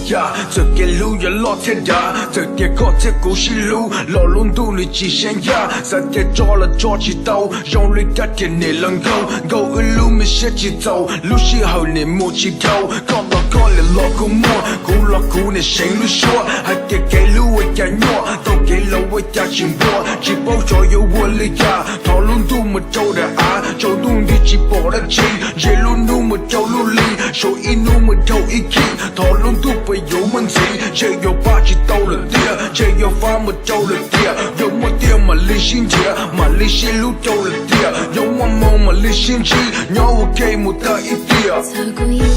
Yam txawm kev hlub yuav loj thiab dav, txawm tias koj thiab kuv sib hlub los lub ntuj nws tsis seem yam. Xav tias tso los tso tsis tau, zoo li cas tiag niam laus nkauj, nkauj wb lub me siab tsis txaus, lub sij hawm niam mus tsis dhau. Koj los koj niam los kuv muaj, kuv los kuv niam seev lub suab. Hais tias kev hlub ua cas nyuaj, tau kev laus ua cas tsis npuaj, tsis paub xyov yuav ua li cas. Thov lub ntuj mus rau daim av, tsaus ntuj nti tsis pom dab tsi, ntsia lub hnub mus rau lub hli, sau ib hnub mus dhau ib khib. Thov lub ntuj puas yuav muaj ntxiv, ntshe yuav pab tsis tau lawm tiag, ntshe yuav faib mus rau lawm tiag. Yuav muaj tiag mam li sib nrhiav, mam li sib hlub rau lawm tiag. Yuav muaj hmoo mam li sib ntsib, nyob ua ke mus tag ib tiam. Txawm kuv yuav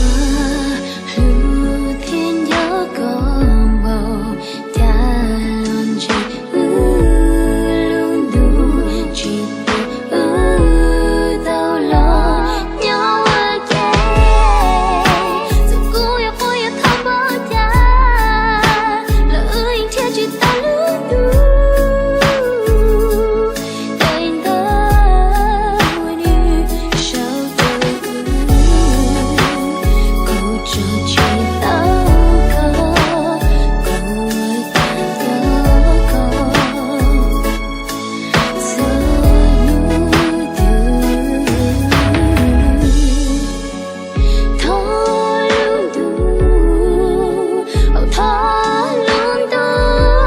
hlub thiab nco koj npaum cas los ntshe wb lub ntuj tsis pub wb tau los nyob ua ke. Txawm kuv yuav quaj yuav thov npaum cas los wb yeej nrhiav tsis tau lub ntuj. Tej ntawd nws sau rau kuv, kuv tso tsis tau koj, kuv ua cas nco koj txhua hnub twg. Thov lub ntuj, thov lub ntuj, nyob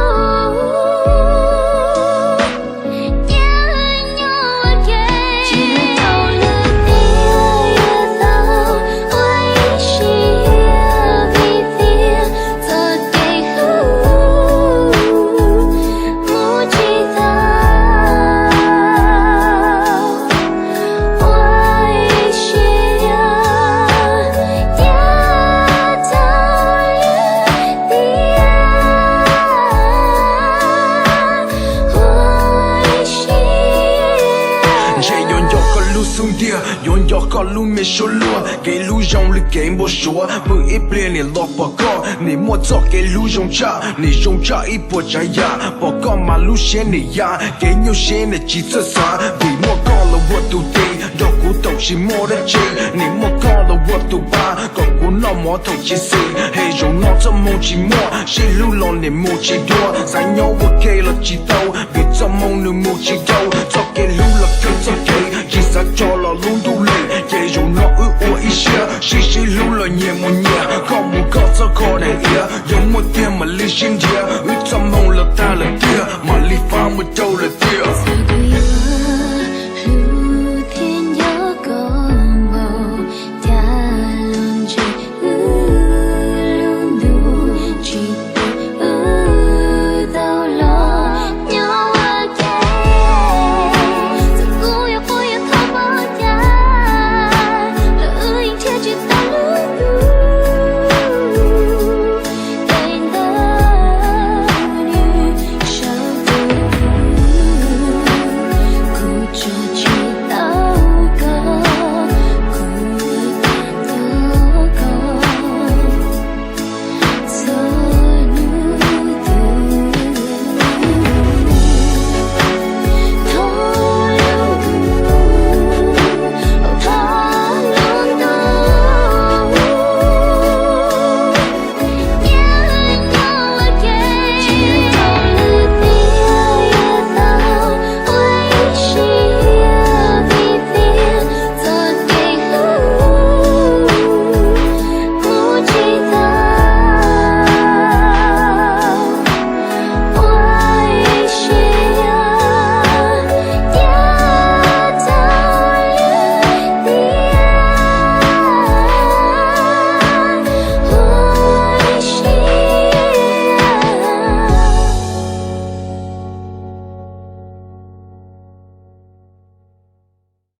ua ke. Tsis tau lwm tiam yuav tau ua ib siab vim tias txoj kev hlub mus tsis tau. Ua ib siab thiab tau lwm tiam. Ua ib siab. Ntshe yuav nco koj lub xub ntiag, yuav nco koj lub me suab luag. Kev hlub zoo li kev npau suav, pw ib pliag niam los pom koj. Nim muaj txoj kev hlub zoo tshaj, nim zoo tshaj ib puas tsav yam. Pom koj mas lub siab nim ya, kev nyuaj siab nim tsis txawj xav. Vim muaj koj los ua tus tij, nrog kuv thaum tsis muaj dab tsi. Nim muaj koj los ua tus pab, kom kuv noj mov thaum tsis xis. Hem zaum no txoj hmoo tsis muaj, sib hlub los nim mus tsis dua. Xav nyob ua ke los tsis tau, vim txoj hmoo nws mus tsis dhau. Txoj kev hlub los kawg txoj kev, tsis xav tso los lub ntuj lees. Ces zaum no wb ua ib siab, sib sib hlub los nyias mus nyias, koj mus koj txoj kho daim iav. Yuav muaj tiag mam li sib nrhiav, wb txoj hmoo los tag lawm tiag, mam li faib mus rau lawm tiag.